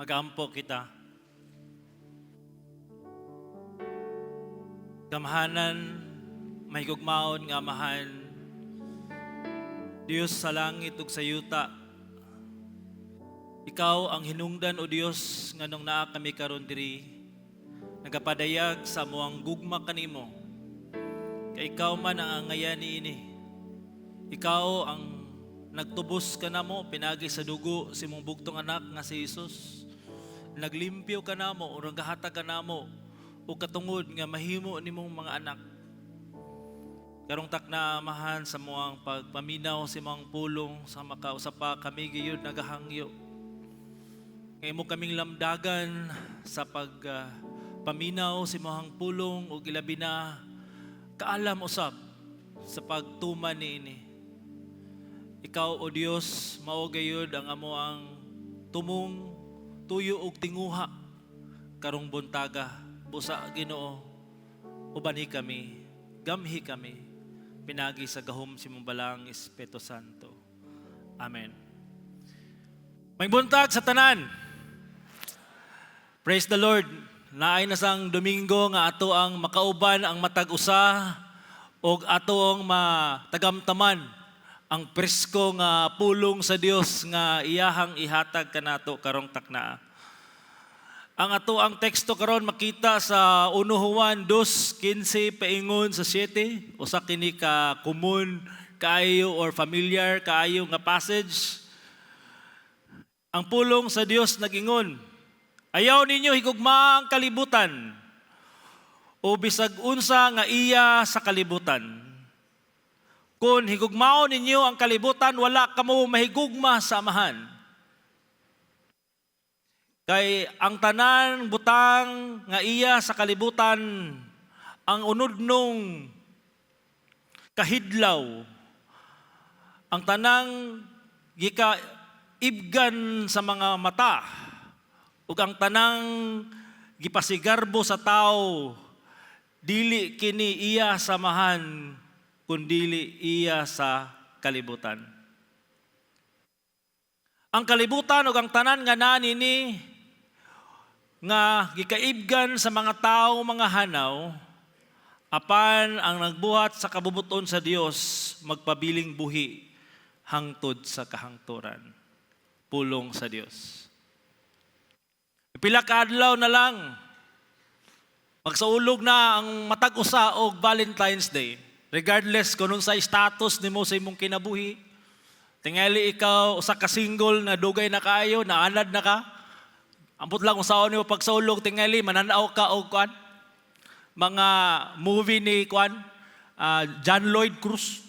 Magampo kita. Gamhanan, mahigugmaon nga Amahan, Diyos sa langit ug sa yuta. Ikaw ang hinungdan, o Dios, nganong naa kami karon diri, nagapadayag sa amoang gugma kanimo. Kay ikaw man ang angayan niini. Ikaw ang nagtubos kanamo pinagi sa dugo sa imong bugtong anak nga si Jesus. Naglimpyo kanamo o nagahatag kanamo og katungod nga mahimo nimong mga anak. Karong takna, Amahan, sa amoang pagpaminaw sa imong pulong sa makausa pa kami gayud nagahangyo nga imo kaming lamdagan sa pag paminaw sa imong pulong ug ilabi na kaalam usab sa pagtuman niini. Ikaw, O Dios, mao gayud ang amoang tumong tuyo og tinguha karong buntaga. Busa, Ginoo, ubani kami, gamhi kami, pinagi sa gahom sa imong Balaang Espiritu Santo. Amen. Maayong buntag sa tanan. Praise the Lord. Naay na sang Domingo nga ato ang makauban ang matag usa og ato ang matagamtaman ang presko nga pulong sa Dios nga iyahang ihatag kanato karong taknaa. Ang ato ang teksto karon makita sa 1 Juan 2:15 paingon sa 7. Usa kini ka common kaayo or familiar kaayo nga passage. Ang pulong sa Dios nagingon, "Ayaw ninyo higugma ang kalibutan o bisag unsa nga iya sa kalibutan. Kung higugmaon ninyo ang kalibutan, wala kamo mahigugma sa Amahan. Kay ang tanan butang nga iya sa kalibutan, ang unudnong kahidlaw, ang tanang gika ibgan sa mga mata, ug ang tanang gipasigarbo sa tao, dili kini iya sa Amahan, kundili iya sa kalibutan." Ang kalibutan ug ang tanan nga naa nini nga gikaibgan sa mga tao mga hanaw, apan ang nagbuhat sa kabubut-on sa Dios magpabiling buhi hangtod sa kahangturan. Pulong sa Dios. Pila ka adlaw na lang, magsaulog na ang matag usa og Valentine's Day. Regardless kung sa status nimo sa imong kinabuhi. Tingali ikaw usa ka single na dugay na kaayo, naanad na ka. Ambot lang unsaon nimo pagsaulog, tingali mananaw ka og kuan, mga movie ni kuan, John Lloyd Cruz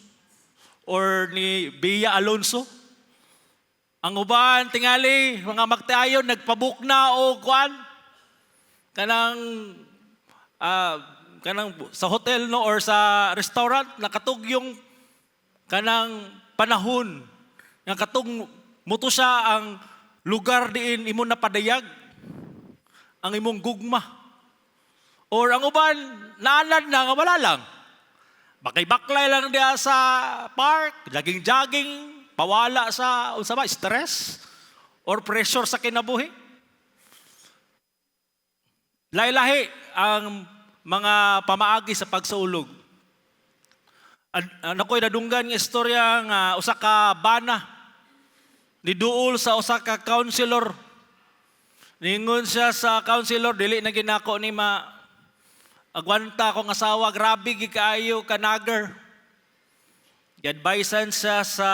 or ni Bea Alonzo. Ang uban tingali mga magtiayon nagpabook na og kuan, kanang sa hotel, no, or sa restaurant nakatug yung kanang panahon nga katong muto siya ang lugar diin imo napadayag ang imong gugma. Or ang uban naanad na nga wala lang. Bakay-baklay lang diya sa park, jogging-jogging, pawala sa unsa ba, stress or pressure sa kinabuhi. Lahi-lahi ang mga pamaagi sa pagsaulog. Ano ko'y nadunggan nga istorya nga usa ka bana niduol sa usa ka counselor. Ningon siya sa counselor, "Dili na ginako ni ma agwanta akong asawa, grabe gi kaayo kanager." Gi-advisean siya sa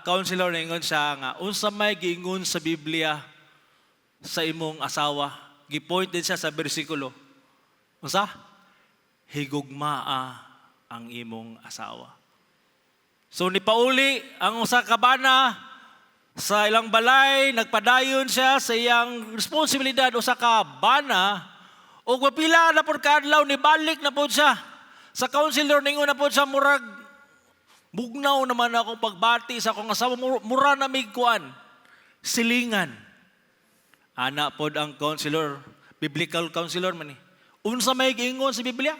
counselor, ningon siya nga, "Unsa may giingon sa Biblia sa imong asawa?" Gi-point din siya sa bersikulo. Unsa? "Higugmaa ang imong asawa." So nipauli ang usa ka bana sa ilang balay, nagpadayon siya sa iyang responsibilidad usa ka bana, ug pila na pud kaadlaw nibalik na pud siya sa counselor. Ningon na pud siya, "Murag mugnaw naman akong pagbati sa akong asawa, mura na mig kuan, silingan." Ana pod ang counselor, biblical counselor man ni. "Unsa may giingon sa Biblia?"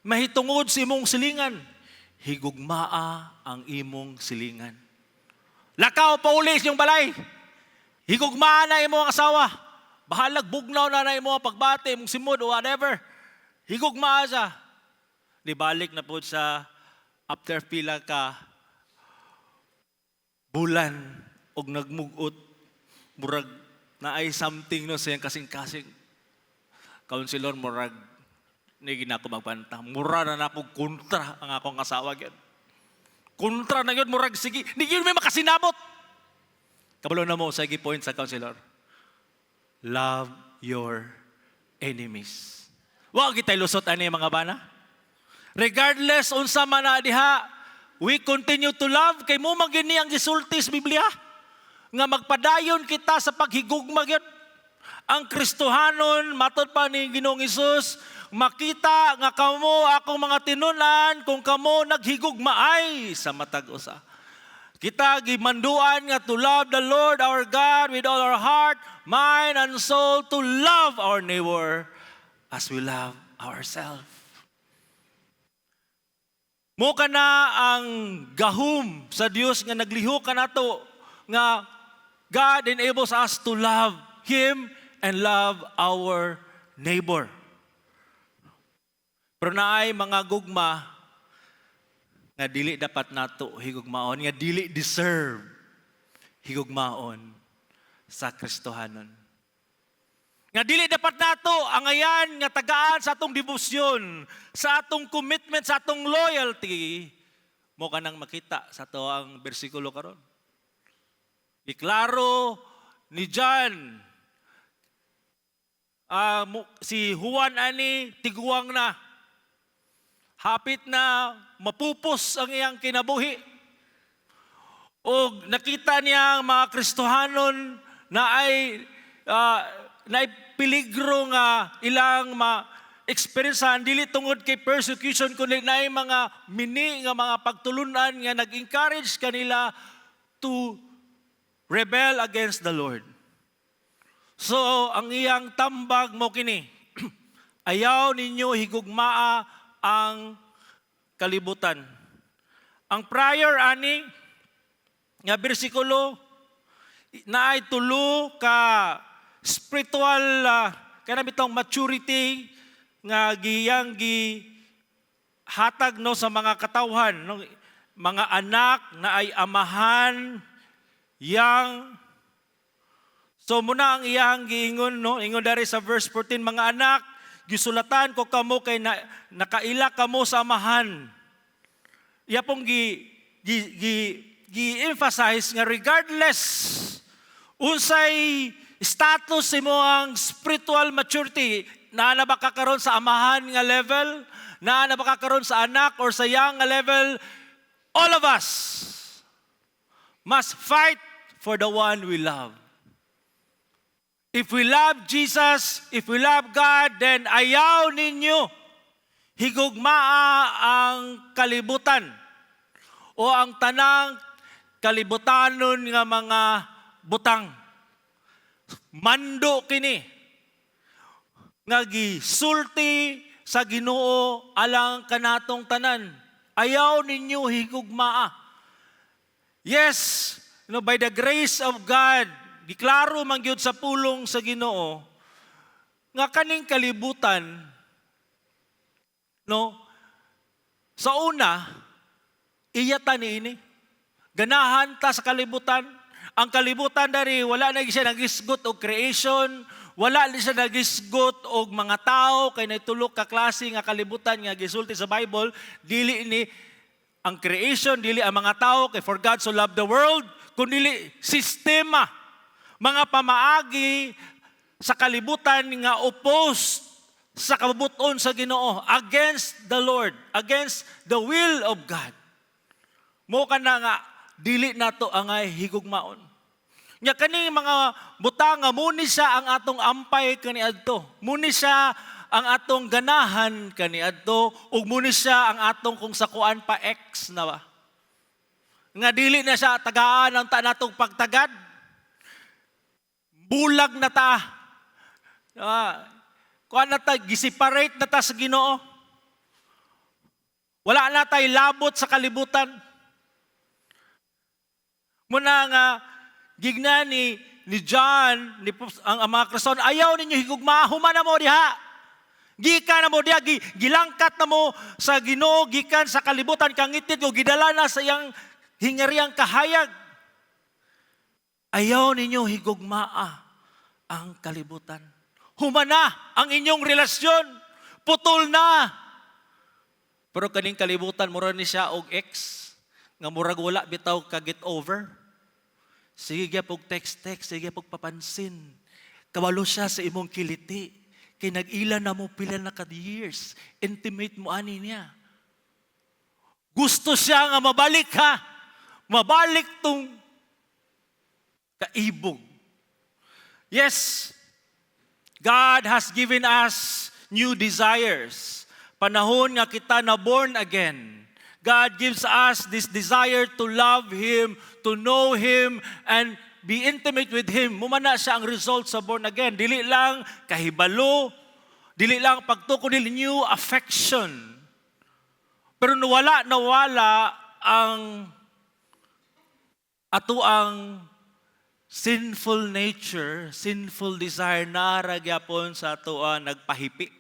"Mahitungod sa imong silingan, higugmaa ang imong silingan." Lakaw pauli sa inyong balay. Higugmaa na imo ang asawa. Bahalag bugnaw na na imo ang pagbati, imong simod o whatever. Higugmaa siya. Di balik na po sa after pila ka bulan og nagmugot, murag naay something, no, sa iyang kasing-kasing. Counselor, murag ni ginako magbanta. Mura na nako kontra ang akong asawa gyud. Kontra na yun, murag sige. Di yun may makasinabot. Kabalo na mo sa point sa counselor. Love your enemies. Wa kitay lusot ani, mga bana. Regardless unsa man na diha, we continue to love kay mo man gini ang gisulti sa Biblia nga magpadayon kita sa paghigugma gyud. Ang Kristohanon, matod pa ni Ginoong Hesus, "Makita nga kamo akong mga tinunan kung kamo naghigugmaay sa matag usa." Kita gimanduan nga to love the Lord our God with all our heart, mind, and soul, to love our neighbor as we love ourselves. Mo kana ang gahom sa Dios nga naglihok kanato nga God enables us to love Him and love our neighbor. Pero naay mga gugma nga dili dapat nato higugmaon, nga dili deserve higugmaon sa Kristohanon. Nga dili dapat nato angayan nga tagaan sa atong debosyon, sa atong commitment, sa atong loyalty, mo kanang makita sa ato ang bersikulo karon. Iklaro ni John, si Juan ani tiguang na. Hapit na mapupos ang iyang kinabuhi. O nakita niya ang mga Kristohanon na ay peligro nga ilang ma experience dili tungod kay persecution kundi naay mga mini nga mga pagtulunan nga nag-encourage kanila to rebel against the Lord. So, ang iyang tambag mo kini, "Ayaw ninyo higugmaa ang kalibutan." Ang prior ani nga bersikulo na ay tulo ka spiritual kana bitong maturity nga giyang gi hatag, no, sa mga katawhan, no, mga anak na ay amahan yang. So muna ang iyang giingon, no, ingon dari sa verse 14, "Mga anak, gisulatan ko kamo kay nakaila kamo sa Amahan." Iya pong gi gi gi gi-emphasize nga regardless unsay status imo ang spiritual maturity, naa na ba ka karon sa amahan nga level, naa na ba ka karon sa anak or sa young nga level, all of us must fight for the one we love. If we love Jesus, if we love God, then ayaw ninyo higugmaa ang kalibutan o ang tanang kalibutanon nga mga butang. Mando kini nga gisulti sa Ginoo alang kanatong tanan. Ayaw ninyo higugmaa. Yes, no, by the grace of God, giklaro man gyud sa pulong sa Ginoo nga kaning kalibutan, no, sa una iya ta niini. Ganahan ta sa kalibutan. Ang kalibutan dari wala na siya nagisgot og creation, wala na siya nagisgot og mga tao kay naitulo ka klase nga kalibutan nga gisulti sa Bible, dili ni ang creation, dili ang mga tao kay for God so loved the world, kundi sistema, mga pamaagi sa kalibutan nga opposed sa kabubuton sa Ginoo, against the Lord, against the will of God. Mo kana nga dili nato angay higugmaon. Nya kani mga butang nga muni siya ang atong ampay kaniadto. Muni siya ang atong ganahan kaniadto ug muni siya ang atong kung sa kuan pa ex na ba. Nga dili na siya tagaan ang ta natong pagtagad. Bulag na ta. Kuan na ta, giseparate na ta sa Ginoo. Wala na tay labot sa kalibutan. Muna nga gigna ni ni John, ni ang mga Kristohanon, "Ayaw ninyo higugma, human na mo diha. Gikan na mo diha, gilangkat na mo sa Ginoo gikan sa kalibutan kangitngit o gidala na sa iyang hingariyang kahayag. Ayaw ninyo higugmaa ang kalibutan. Humana ang inyong relasyon. Putol na." Pero kaning kalibutan, mura ni siya og ex nga murag wala bitaw ka get over. Sige gyapon text text, sige pog papansin. Kabalo siya sa imong kiliti. Kay nag-ila na mo pila na ka years. Intimate mo ani niya. Gusto siya nga mabalik ha. Mabalik tong kaibog. Yes, God has given us new desires. Panahon nga kita na born again, God gives us this desire to love Him, to know Him, and be intimate with Him. Mao man na siya ang result sa born again. Dili lang kahibalo, dili lang pagtukod, dili new affection. Pero nawala, nawala ang ato ang sinful nature, sinful desire na gyapon sa atoa nagpahipi.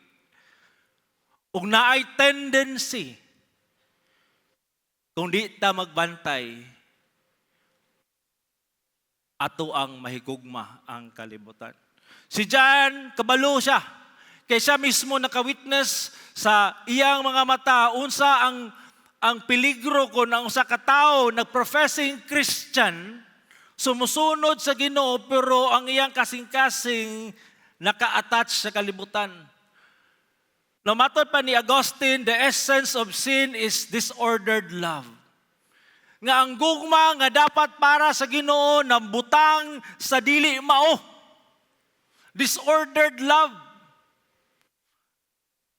Ug naay tendency kung di ta magbantay, ato ang mahigugma ang kalibutan. Si John, kabalo siya. Kay siya mismo naka-witness sa iyang mga mata unsa ang peligro kung ang usa ka tawo nag-professing Christian, sumusunod sa Ginoo, pero ang iyang kasing-kasing naka-attach sa kalibutan. No, matod pa ni Augustine, the essence of sin is disordered love. Nga ang gugma nga dapat para sa Ginoo nabutang sa dili mao. Disordered love.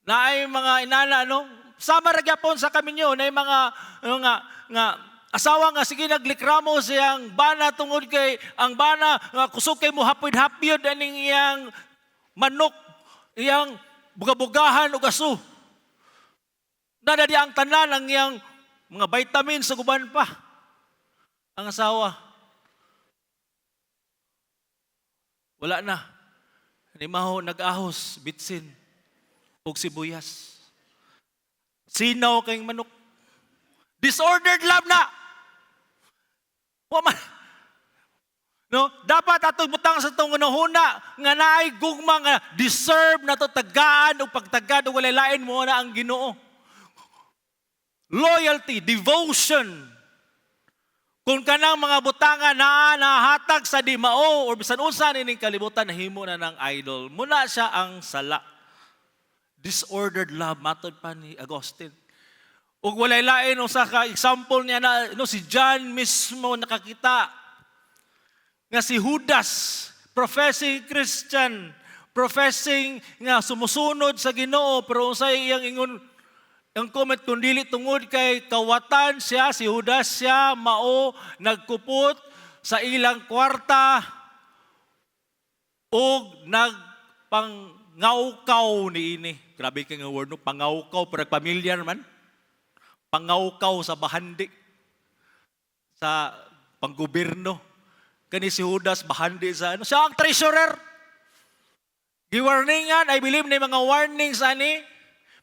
Naay mga inana, no? Sama ra gyapon sa kaminyo, naay mga ano nga nga asawa nga sige naglikramo siyang bana tungod kay ang bana nga kusog kay mo hapid-hapid aning iyang manok, iyang bugabugahan og aso. Naa di ang tanan, ang iyang mga vitamins sa guban pa. Ang asawa, wala na. Nimaho nag-ahos, bitsin, ug sibuyas. Sinaw kayong manok. Disordered love na. Wa man. No, dapat atong butang sa atong hunahuna nga naay gugma nga deserve nato tagaan og pagtagad og walay lain, mao na ang Ginoo. Loyalty, devotion. Kung kanang mga butanga na nahatag sa di mao or bisan unsa nining kalibutan, nahimo na ng idol. Mao na siya ang sala. Disordered love matod pa ni Augustine. Ug walay lain, usa ka example niya na, no, si John mismo nakakita nga si Judas, professing Christian, professing nga sumusunod sa Ginoo, pero unsay iyang ingon, ang comment, kung dili tungod kay kawatan siya, si Judas, siya mao nagkupot sa ilang kwarta ug nagpangawkaw niini. Grabe kay nga word, no, pangawkaw, pero pamilyar man. Pangawkaw sa bahandi sa panggobyerno. Kani si Judas, bahandi sa ano, siya ang treasurer. Giwarningan, I believe na yung mga warnings ani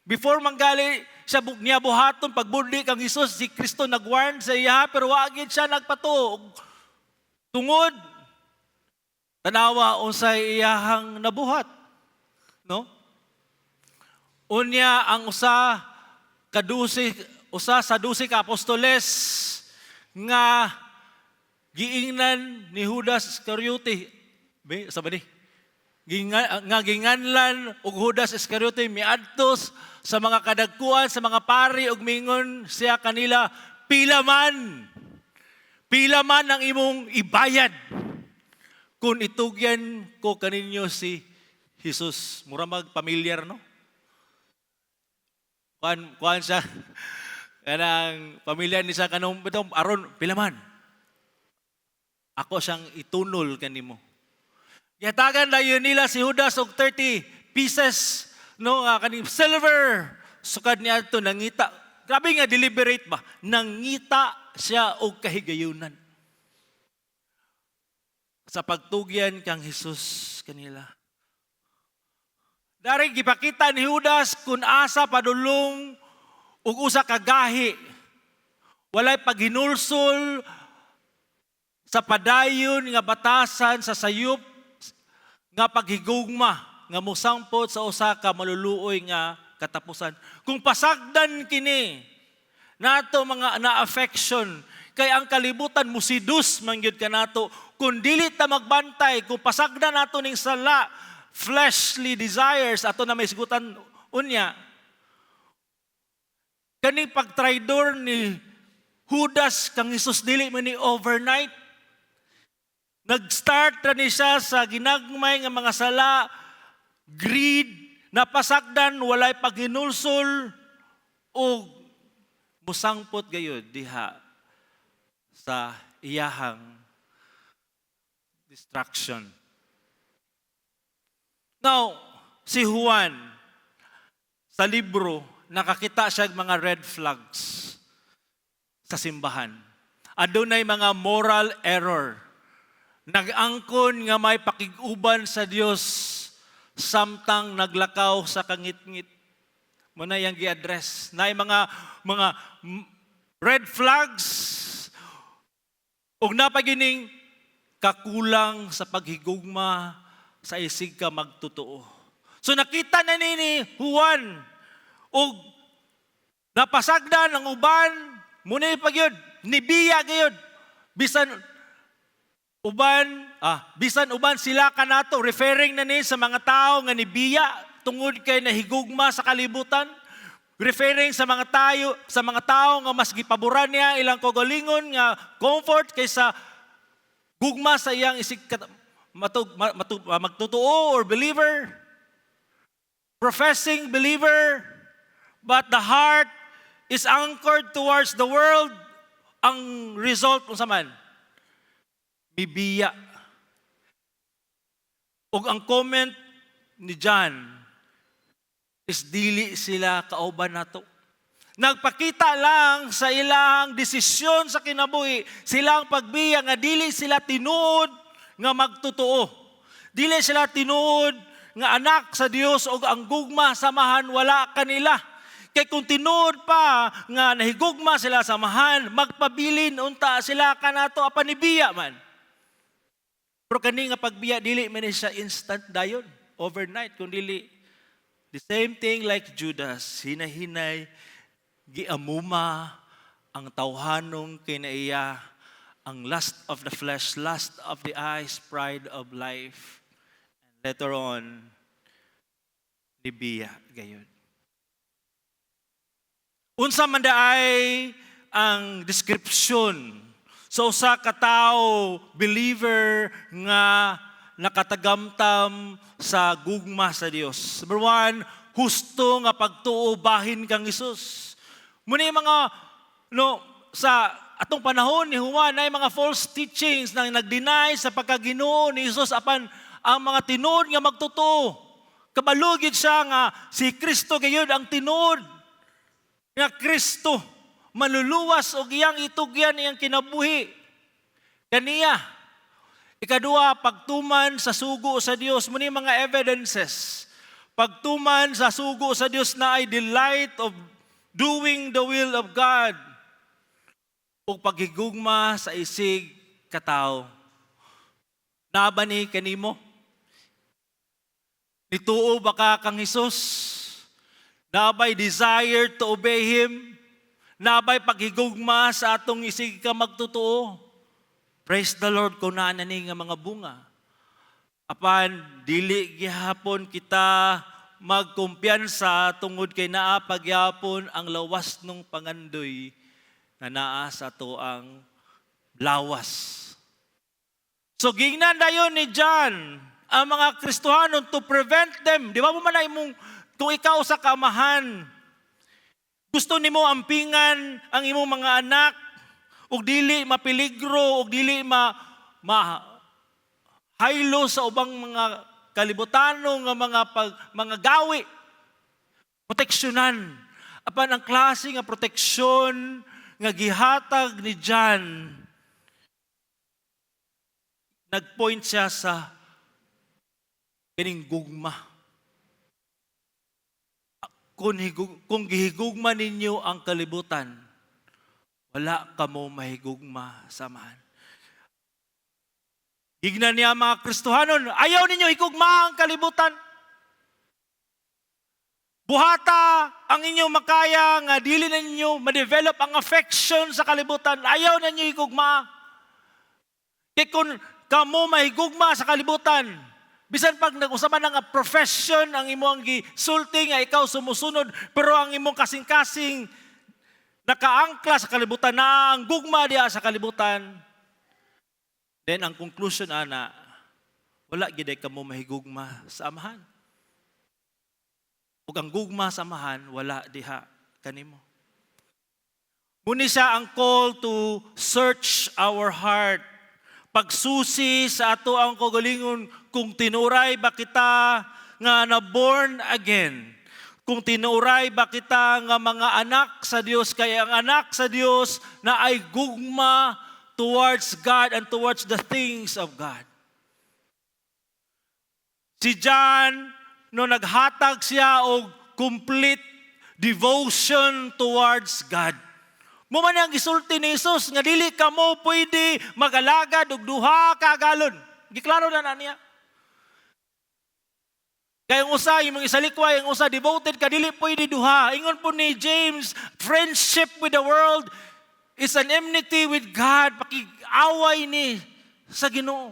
before manggali siya niya buhaton pagbudli kang Hesus, si Kristo nagwarn sa iya, pero wa gid siya nagpatuo. Tungod tanawa unsay iyahang nabuhat. No? Unya ang usa ka 12, usa sa 12 ka apostoles nga giingnan ni Judas Iscariote, be sa ba ni? Nga ginganlan og Judas Iscariote, miadto sa mga kadagkuan sa mga pari ug mingon siya kanila, "Pila man? Pila man ang imong ibayad kung itugyan ko kaninyo si Jesus?" Mura mag pamilyar, no? Kuan kuan siya kanang pamilya ni sa kanong bitong aron, "Pila man? Ako siyang itunol kanimo." Gihatagan dayon nila si Judas og 30 pieces, no, nga kaning silver. Sukad niadto nangita. Grabe nga deliberate ba? Nangita siya og kahigayunan. Sa pagtugyan kang Jesus kanila. Dari gipakita ni Judas kung asa padulong ug usa ka gahi. Walay paghinulsol sa padayon nga batasan sa sayop nga paghigugma nga mosangpot sa usa ka maluluoy nga katapusan. Kung pasagdan kini nato mga na affection, kay ang kalibutan musidus man gyud kanato kung dili ta magbantay. Kung pasagdan nato ning sala, fleshly desires, ato na may sigutan unya. Kaning pagtraidor ni Judas kang Hesus, dili man ni overnight. Nag-start ra ni siya sa ginagmay nga mga sala, greed, napasagdan, walay paghinulsol ug musangpot gayud diha sa iyahang destruction. Now, si Juan, sa libro, nakakita siya og mga red flags sa simbahan. Adunay mga moral error. Nag-angkon nga may pakig-uban sa Dios samtang naglakaw sa kangitngit. Mao na iyang gi-address. Naay mga red flags ug napagining kakulang sa paghigugma sa isig ka magtotoo. So nakita na ni Juan ug napasagdan ang uban muna pa gyud nibiya gyud, bisan uban sila kanato, referring na ni sa mga tao nga nibiya tungod kay nahigugma sa kalibutan, referring sa mga tao nga mas gipaboran niya ilang kaugalingon nga comfort kaysa gugma sa iyang isig magtotoo or believer, professing believer, but the heart is anchored towards the world. Ang result, unsa man? Mibiya. Ug ang comment ni John is dili sila kauban nato. Nagpakita lang sa ilang desisyon sa kinabuhi, silang pagbiya nga dili sila tinuod nga magtotoo. Dili sila tinuod nga anak sa Dios ug ang gugma sa Amahan wala kanila. Kay kung tinuod pa nga nahigugma sila sa Amahan, magpabilin unta sila kanato, apan nibiya man. Pero kani nga pagbiya, dili man ni siya instant dayon, overnight, kun dili the same thing like Judas, hinahinay giamuma ang tawhanong kinaiya, ang lust of the flesh, lust of the eyes, pride of life. And later on, nibiya gayon. Unsa man ay ang description sa usa ka tawo, believer nga nakatagamtam sa gugma sa Dios? Number one, husto nga pagtuo bahin kang Hesus. Muna yung mga, no, sa atong panahon ni Juan ay mga false teachings na nag-deny sa pagkaginoo ni Jesus, apan ang mga tinuod nga magtotoo, kabalo gyud siya nga si Kristo gayud ang tinuod nga Kristo, manluluwas, og iyang itugyan iyang kinabuhi kaniya. Ikadua, pagtuman sa sugo sa Dios. Muni mga evidences. Pagtuman sa sugo sa Dios na ay delight of doing the will of God. Ug paghigugma sa isig katawo. Naa ba ni kanimo? Nituo ba ka kang Hesus? Naa bay desire to obey Him? Naa bay paghigugma sa atong isig ka magtotoo? Praise the Lord kung naa na ni nga mga bunga. Apan dili gihapon kita magkumpiyansa tungod kay naa pagyapon ang lawas nung pangandoy nga naa sa atoang lawas. So gingnan dayon ni John ang mga Kristohanon to prevent them. Di ba mo man na imong, kung ikaw sa kamahan, gusto nimo ampingan ang imong mga anak ug dili mapeligro ug dili ma, ma haylo sa ubang mga kalibutano nga mga gawi. Proteksyonan. Apan ang klase nga proteksyon nga gihatag ni John, Nagpoint siya sa kining gugma. Kung gihigugma ninyo ang kalibutan, wala kamo mahigugma sa Amahan. Gignan niya mga Kristohanon, "Ayaw ninyo higugma ang kalibutan. Buhata ang inyong makaya nga dili na ninyo ma-develop ang affection sa kalibutan. Ayaw na ninyo higugma. Kay kung kamo mahigugma sa kalibutan, bisan pag nag-usa man nga profession ang imong gisulti nga ikaw sumusunod, pero ang imong kasing-kasing nakaangkla sa kalibutan na ang gugma diha sa kalibutan, then ang conclusion ana, wala gyud kamo mahigugma sa Amahan. Ug ang gugma sa Amahan wala diha kanimo." Muni siya ang call to search our heart. Pagsusi sa ato ang kaugalingon kung tinuray ba kita nga na born again. Kung tinuray ba kita nga mga anak sa Dios, kay ang anak sa Dios naay gugma towards God and towards the things of God. Si John, no naghatag siya og complete devotion towards God. Mao man ang gisulti ni Jesus nga dili kamo pwede magalagad og duha ka agalon. Giklaro na na niya. Kay ang usa imong isalikway, ang usa devoted ka, dili pwede duha. Ingon po ni James, friendship with the world is an enmity with God. Pakig-away ni sa Ginoo.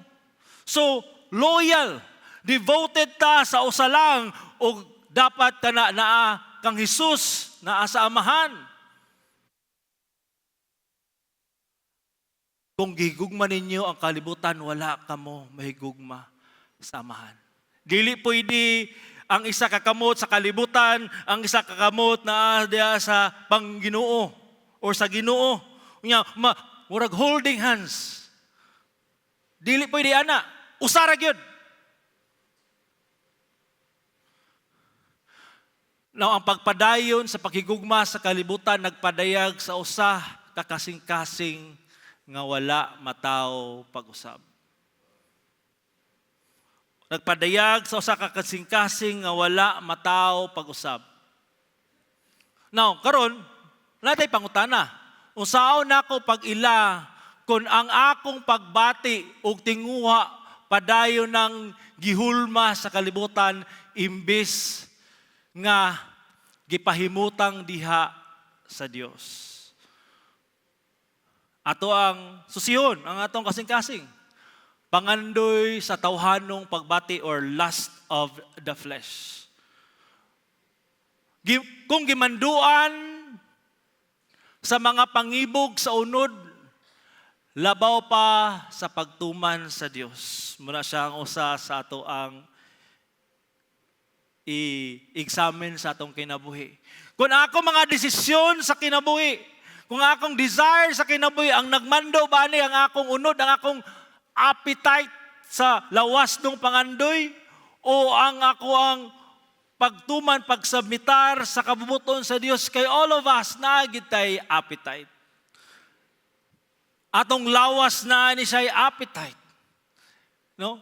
So, loyal, devoted ta sa usa lang o dapat kana naa kang Hesus, naa sa Amahan. Kung gigugma ninyo ang kalibutan, wala kamo mahigugma sa Amahan. Dili pwede ang isa ka kamot sa kalibutan, ang isa ka kamot na diha sa pangginoo or sa Ginoo. Nya, murag holding hands. Dili pwede ana. Usa ra gyud. Now, ang pagpadayon sa pakigugma sa kalibutan nagpadayag sa usa ka kasing-kasing nga wala matawo pag-usab. Nagpadayag sa usa ka kasing-kasing nga wala matawo pag-usab. Now, karon, natay pangutana. Unsaon nako pag-ila kung ang akong pagbati ug tinguha padayon ng gihulma sa kalibutan imbis nga gipahimutang diha sa Dios? Ato ang susihon, ang atong kasing-kasing. Pangandoy sa tawhanong pagbati or lust of the flesh. Kung gimanduan sa mga pangibog sa unod, labaw pa sa pagtuman sa Dios. Muna siya ang usa sa ato ang i-examine sa atong kinabuhi. Kung ako mga desisyon sa kinabuhi, kung akong desire sa kinabuhi, ang nagmando ba ni ang akong unod, ang akong appetite sa lawas ng pangandoy, o ang ako ang pagtuman, pagsubmitar sa kabubuton sa Dios? Kay all of us naa tay appetite. Atong lawas na ni siya appetite. No?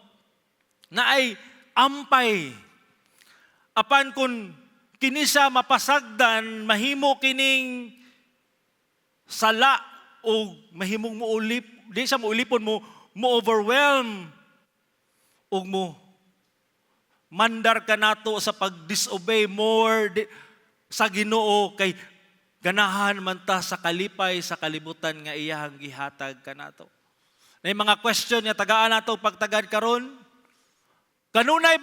Naay ampay. Apan kung kini siya mapasagdan, mahimo kining sala o mahimong muulip, di siya muulipon mo, mo overwhelm ug mo mandar ka nato sa pag-disobey more sa Ginoo kay ganahan man ta sa kalipay sa kalibutan nga iyahang gihatag kanato. May mga question nga tagaan nato pagtagad karon. Kanunay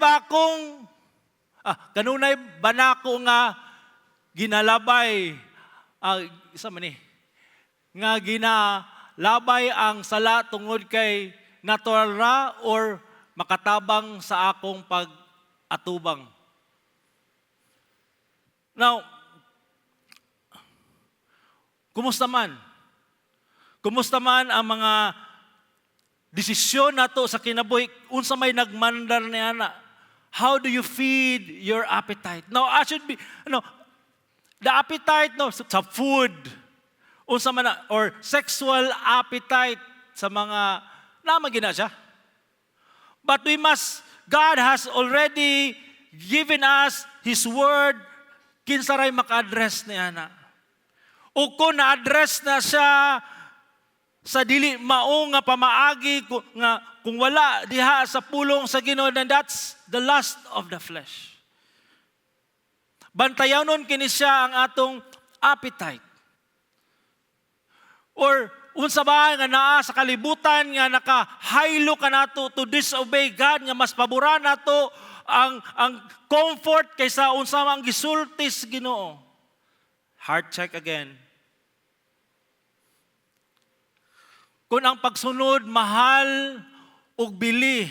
ba nako nga ginalabay, isa man ni nga ginalabay ang sala tungod kay natural ra or makatabang sa akong pag-atubang? Now, kumusta man? Kumusta man ang mga desisyon nato sa kinabuhi? Unsa may nagmandar ni ana? How do you feed your appetite? Now, I should be, no, the appetite, no, sa food, unsa man na, or sexual appetite sa mga, naman gina siya. But God has already given us His Word, kinsa ray maka-address niya na. O kung na-address na siya sa dili mao nga pamaagi nga kung wala diha sa pulong sa Ginoo, then that's the lust of the flesh. Bantayanon kini siya ang atong appetite. Or unsa ba nga naa sa kalibutan nga nakahaylo kanato to disobey God, nga mas paboran nato ang comfort kaysa unsa man ang gisulti sa Ginoo? Heart check again. Kung ang pagsunod mahal ug bili,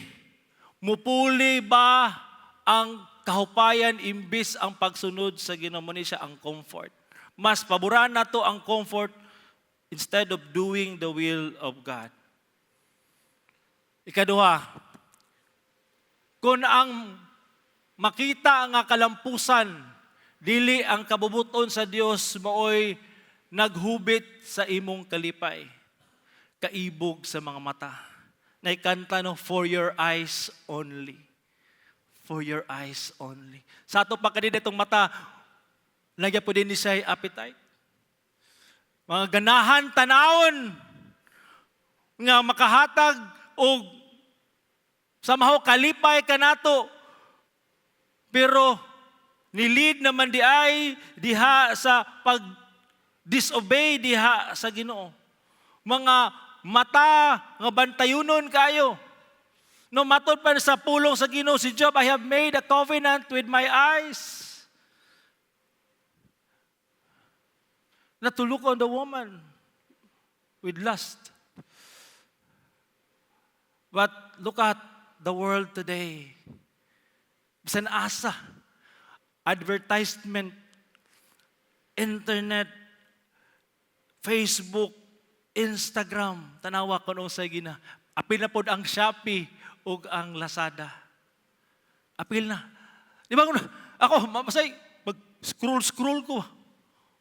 mupuli ba ang kahupayan imbis ang pagsunod sa Ginoo? Mo ni siya ang comfort. Mas paboran nato ang comfort instead of doing the will of God. Ikaduha, kung ang makita nga kalampusan, dili ang kabubuton sa Dios, maoy naghubit sa imong kalipay. Kaibog sa mga mata. Naikanta, no, "For your eyes only." For your eyes only. Sa ato pa kanina itong mata, nagya po din ni siya appetite. Mga ganahan tanawon nga makahatag og somehow kalipay kanato, pero ni-lead naman di ay diha sa pag disobey diha sa Ginoo. Mga mata nga bantayunon kayo. No, matod pa sa pulong sa Ginoo si Job, "I have made a covenant with my eyes not to look on the woman with lust." But look at the world today. Bisan asa, advertisement, internet, Facebook, Instagram, tanawa kung unsay gina. Apil na pod ang Shopee ug ang Lazada. Apil na. Di ba kung ako masay mag scroll scroll ko.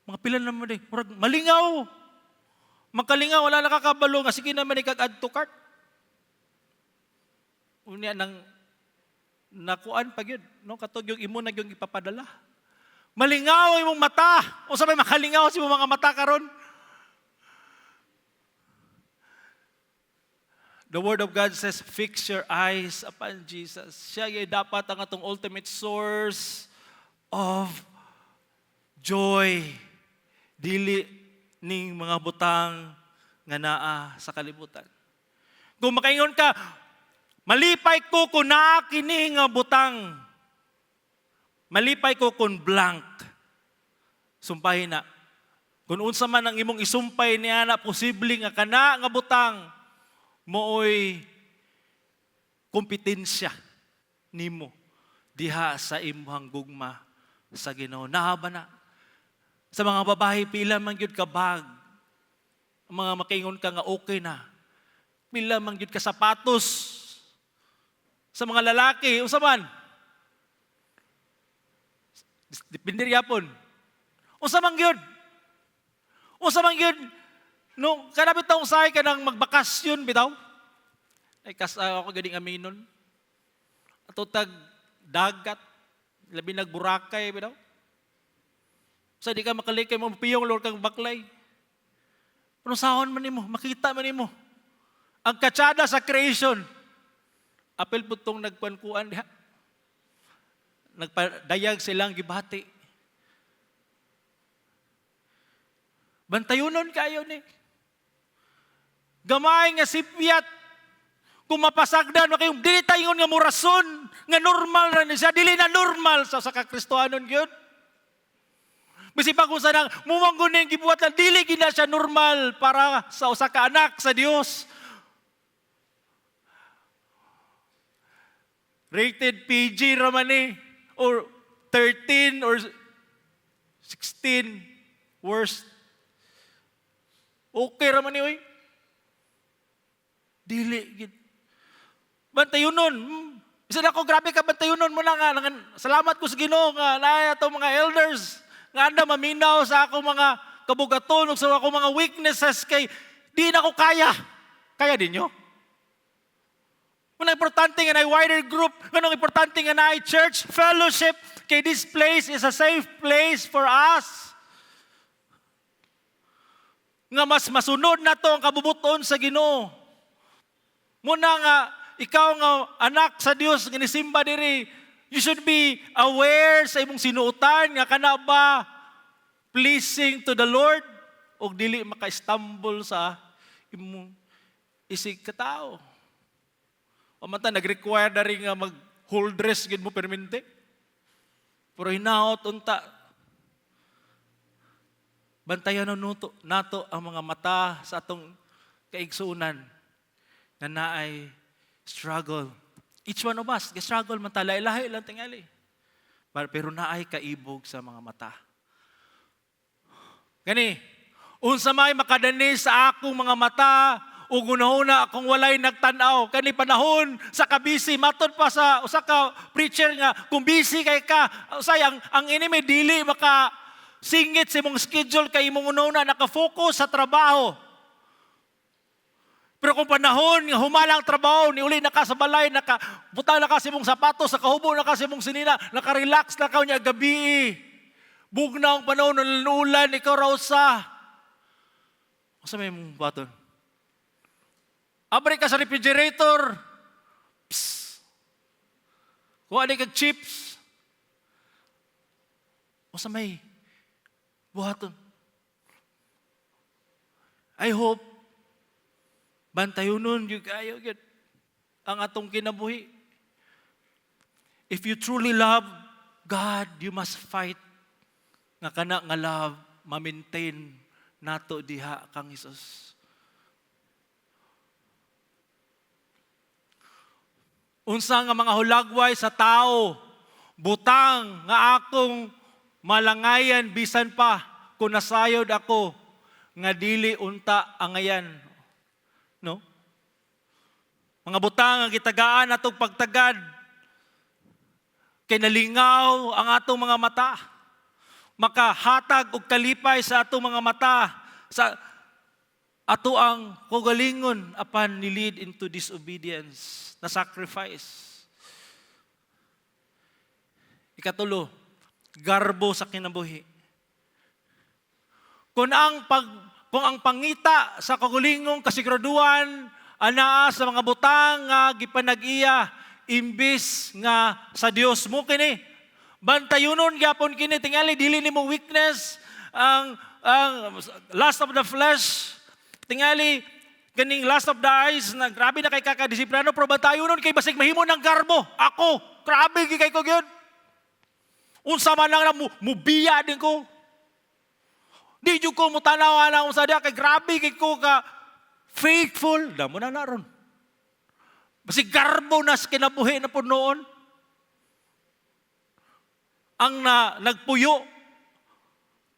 Mga pila naman eh. Murag malingaw. Magkalingaw, wala nakakabalo nga sige naman ikag add to cart. Unya nang nakuan pa gyud, no, katog yung imo na yung ipapadala. Malingaw ang imong mata. Unsa may makalingaw sa imong mga mata karon? The Word of God says, "Fix your eyes upon Jesus." Siya ay dapat ang atong ultimate source of joy. Dili ning mga butang nga naa sa kalibutan. Kung makaingon ka, "Malipay ko kung naa kini nga butang. Malipay ko kung blank." Sumpahin na. Kung unsa man ang imong isumpay niya na, posible nga kana nga butang mooy kompetensya nimo diha sa imong gugma sa Ginoo. Naa ba na? Sa mga babae, pila man gyud ka bag? Ang mga makaingon ka nga okay na. Pila man gyud ka sapatos? Sa mga lalaki, unsa man? Depende yapon. Unsa man gyud? Unsa man gyud? No, kana bitaw usahay ka nang magbakasyon bitaw? Ay kas ako ganing aminon. Ato tag dagat, labi nag Boracay bitaw. Sa di ka makalikay mo piyong lord kang baklay. Pero sahon man nimo, makita man nimo. Ang katsada sa creation. Apil po tong nagkuan-kuan diha. Nagpadayag silang gibati. Bantayunon kayo ni. Gamay nga sipyat. Kung mapasagdan mo kayong dili tayo nga murason nga normal ra ni siya, dili na normal sa kakristohanon gyud. Bisi pa kung sanang mumanggon ning gibuhat lang, dili gina siya normal para sa usa ka anak sa Dios. Rated PG ra man ni or 13 or 16 worst. Okay ra man ni oy. Dili gid. Bantayunon. Bisan ako, grabe ka bantayunon mo na nga. Salamat ko sa Ginoo nga naay atong mga elders nga anda maminaw sa akong mga kabugaton ug sa akong mga weaknesses kay di na ko kaya. Kaya dinyo? Mao importante nga naay wider group, nganong importante nga naay church fellowship, kay this place is a safe place for us. Nga mas masunod nato ang kabubuton sa Ginoo. Mao na nga ikaw nga anak sa Dios nga nisimba diri, you should be aware sa imong sinuotan nga kana ba pleasing to the Lord o dili maka-stumble sa imong isig katao. O man ta nag-require na rin nga mag whole dress gid mo permente. Pero hinaot unta bantayan nato ang mga mata sa atong kaigsuonan nga naay struggle. Each one of us, struggle man ta, lahi lang tingali. Pero naay kaibog sa mga mata. Gani, unsa may makadani sa akong mga mata ug hunahuna kung walay nagtan-aw? Kani panahon sa kabisi, matod pa sa usa ka preacher nga kung busy kay ka, usay ang enemy dili maka singit sa imong schedule kay imong hunahuna naka-focus sa trabaho. Pero kung panahon nga humala ang trabaho, niuli na ka sa balay, naka butang na ka sa imong sapatos, nakahubo na ka sa imong sinina, naka-relax na ka unya gabi. Bugnaw ang panahon, ulan, ikaw ra usa. Unsa may imong buhaton? Abri ka sa refrigerator. Psst. Kuha ni kag chips. Unsa may buhaton? I hope bantayunon gyud kayo gyud ang atong kinabuhi. If you truly love God, you must fight nga kana nga love ma-maintain nato diha kang Hesus. Unsa nga mga hulagway sa tao, butang nga akong malangayan bisan pa kung nasayod ako nga dili unta angayan? No? Mga butang ang gitagaan atong pagtagad kay nalingaw ang atong mga mata. Makahatag og kalipay sa atong mga mata sa ato ang kaugalingon apan ni lead into disobedience na sacrifice. Ikatulo, garbo sa kinabuhi. Kung ang pangita sa kaugalingong kasiguraduhan anaa sa mga butang nga gipanag-iya imbis nga sa Dios, mo kini bantayunon gyapon kini. Tingali dili nimo weakness ang lust of the flesh. Tingali kaning lust of the eyes na grabe na kay kakadisiplano, pero bantayunon kay basig mahimo ng garbo. Ako, grabe gyud kay ko gyud, unsa man lang na mubiya din ko, di jud ko mutanaw ana unsa diha kay grabe kay ko ka faithful. Damo na naron. Basig garbo na sa kinabuhi na po noon. Ang na, nagpuyo.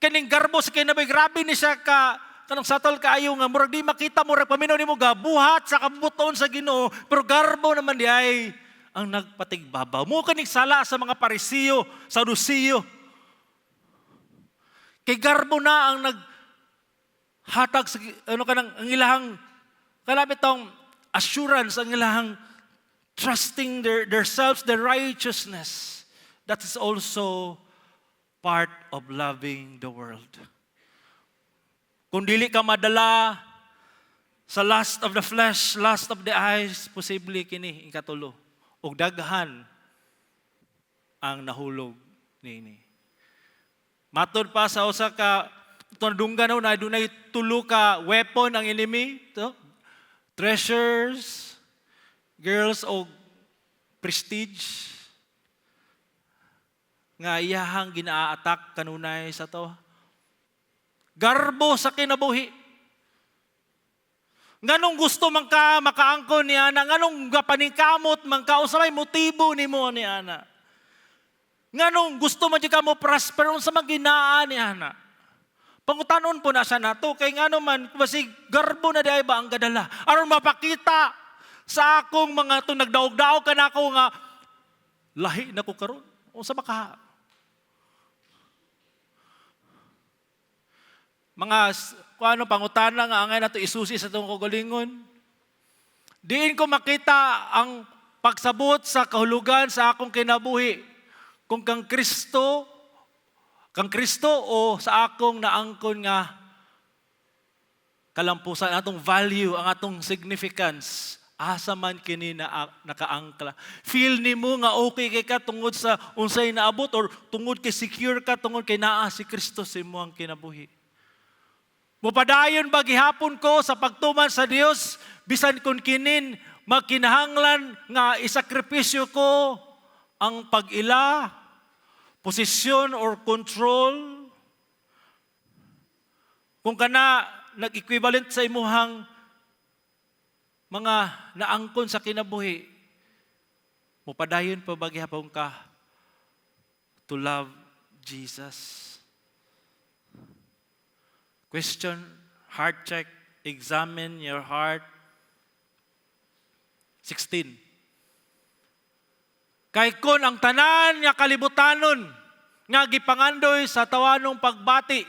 Kaning garbo sa kinabuhi, grabe ni siya ka kanang satol kaayo nga murag di makita, murag paminaw nimo gabuhat sa kabubut-on sa Ginoo, pero garbo naman di ay ang nagpatigbabaw. Mo kaning sala sa mga Parisiyo, Sadusiyo. Kay garbo na ang naghatag sa ano kanang ang ilahang kalapit tong assurance, ang ilahang trusting their selves, their righteousness. That is also part of loving the world. Kung dili ka madala sa lust of the flesh, lust of the eyes, posible kini ikatulo. Ug daghan ang nahulog niini. Matod pa sa usa ka tunadunggan na dunay tulo ka weapon ang enemy to: treasures, girls o prestige nga iyahang ginaa-attack kanunay sa to. Garbo sa kinabuhi. Nganong gusto man ka makaangkon ni ana? Nganong gapaningkamot man ka? Unsa may motibo nimo ni ana? Nganong gusto man jud ka mo prosper? Unsa man ginaa ni ana? Pangutanon po na siya nato kay ngano man basig garbo na diay ba ang gadala aron mapakita sa akong mga to nagdaog-daog ka nako nga lahi na ko karon. Unsa ba ka mga kung ano pangutana nga angay nato isusi sa atong kaugalingon? Diin ko makita ang pagsabot sa kahulugan sa akong kinabuhi? Kung kang Kristo o sa akong naangkon nga kalampusan, atong value, ang atong significance, asa man kini na nakaangkla? Feel nimo nga okay kay ka tungod sa unsay naabot or tungod kay secure ka tungod kay naa si Kristo sa imong kinabuhi? Mupadayon ba gihapon ko sa pagtuman sa Dios bisan kung kinin magkinahanglan nga isakripisyo ko ang pag-ila, posisyon or control? Kung kana nag-equivalent sa imuhang mga naangkon sa kinabuhi, mupadayon pa ba gihapon ka to love Jesus? Question, heart check, examine your heart. 16. Kay kon ang tanan nga kalibutanon nga gipangandoy sa tawanong pagbati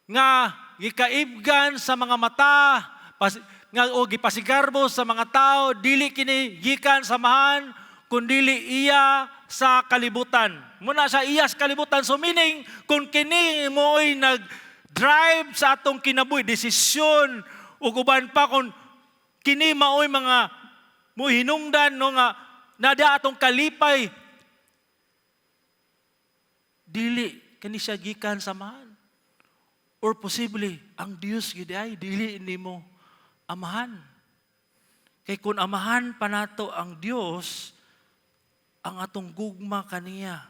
nga gikaibgan sa mga mata nga o gipasigarbo sa mga tao, dili kini gikan sa Amahan kundili iya sa kalibutan. Muna sa iya sa kalibutan. So meaning, kung kini mo'y nag-drive sa atong kinabuhi, desisyon ug uban pa, kung kini maoy mga muhinungdan, no, nga nada atong kalipay, dili kini siya gikan sa Amahan. Or possibly, ang Dios gid ay dili nimo amahan. Kay kung amahan pa nato ang Dios, ang atong gugma kaniya,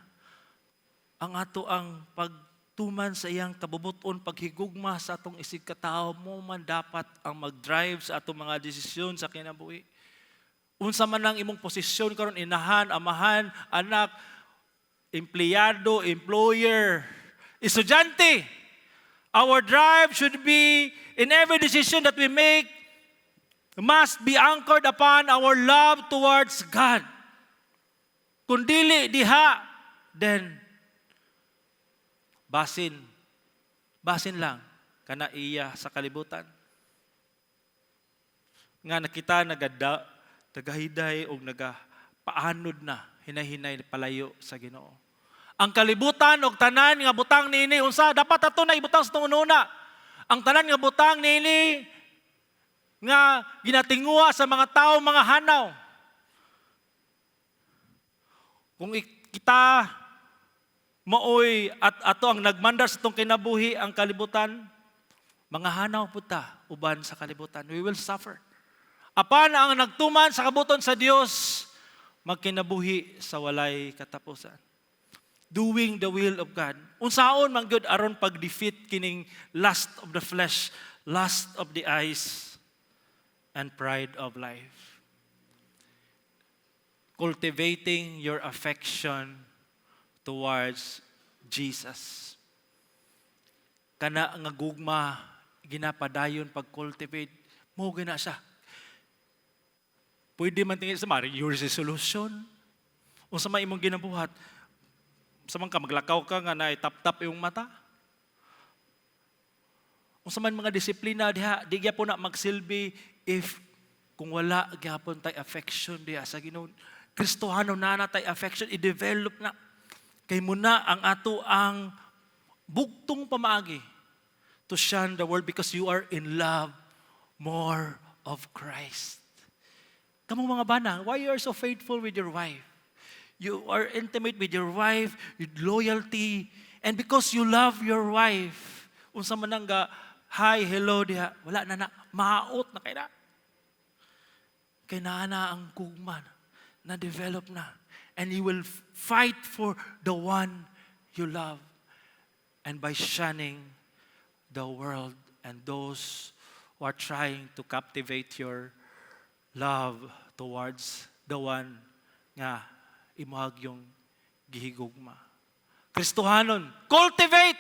ang ato ang pagtuman sa iyang kabubuton, paghigugma sa atong isig katao, mo man dapat ang mag-drive sa atong mga desisyon sa kinabuhi. Unsa man ang imong posisyon karon, inahan, amahan, anak, empleyado, employer, estudyante. Our drive should be in every decision that we make must be anchored upon our love towards God. Kung dili diha, then basin lang kana iya sa kalibutan. Nga nakita nagada, nagahiday o nagapaanod na hinay-hinay palayo sa Ginoo. Ang kalibutan og tanan nga butang niini, unsa dapat ato na ibutang sa una? Ang tanan nga butang niini nga ginatinguha sa mga tao, mga hanaw. Kung kita maoy at ato ang nagmandar sa atong kinabuhi ang kalibutan, mga hanaw pud ta uban sa kalibutan. We will suffer. Apan ang nagtuman sa kabubut-on sa Dios, magkinabuhi sa walay katapusan. Doing the will of God. Unsaon man gyud aron pag-defeat kining lust of the flesh, lust of the eyes, and pride of life? Cultivating your affection towards Jesus. Kana nga gugma ginapadayon pag-cultivate mo gina siya. Pwede man tingin sa mari your resolution. Unsa man imong ginabuhat? Sa man ka maglakaw ka nga na tap-tap imong mata? Unsa man mga disiplina diha, di gyapon na magsilbi if kung wala gyapon tay affection diha sa Ginoo. Kristohano na na tay affection, i-develop na. Kay muna ang ato ang bugtong pamaagi to shun the world because you are in love more of Christ. Kamong mga bana, why you are so faithful with your wife? You are intimate with your wife, with loyalty, and because you love your wife, unsa man ang ga, hi, hello diha, wala na na, maot na kay na. Kay naa na ang gugma na develop na. And you will fight for the one you love. And by shunning the world and those who are trying to captivate your love towards the one nga imuhag yung gihigugma. Kristohanon, cultivate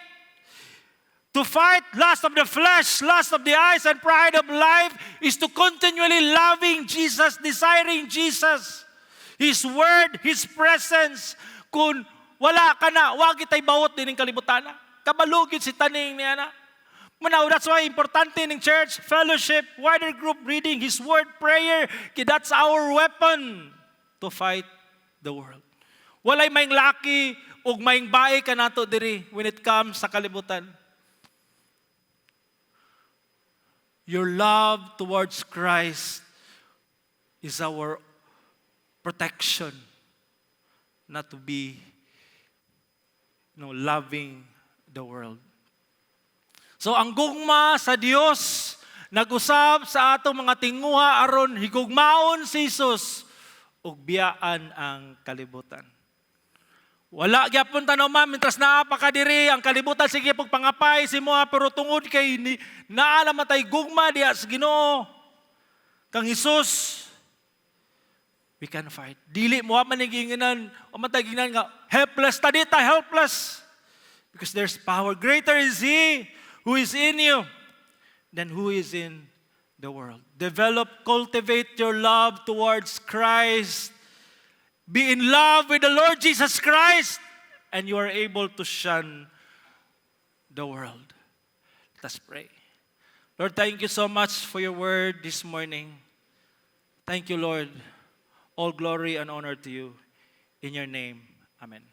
to fight lust of the flesh, lust of the eyes, and pride of life is to continually loving Jesus, desiring Jesus, His Word, His presence. Kung wala ka na, wag itay bawot din ng kalibutan. Kabalo gyud si taning niya na. Mao na, that's why importante ning church, fellowship, wider group, reading His Word, prayer, kay that's our weapon to fight the world. Walay maayong laki ug maayong bae kanato diri when it comes sa kalibutan. Your love towards Christ is our protection not to be loving the world. So ang gugma sa Dios nag-usab sa atong mga tinguha aron higugmaon si Jesus ug biyaan ang kalibutan. Wala gyapon tanaw, ma'am, mintras naa pa ka diri, ang kalibutan sige pag pangapay si mo, pero tungod kay ni, naa man tay gugma diha sa Ginoo kang Hesus, we can fight. Dili mo man giinginan o man tay giingnan nga helpless ta. Di ta helpless because there's power. Greater is He who is in you than who is in the world. Develop, cultivate your love towards Christ. Be in love with the Lord Jesus Christ, and you are able to shun the world. Let us pray. Lord, thank you so much for your word this morning. Thank you, Lord. All glory and honor to you. In your name, amen.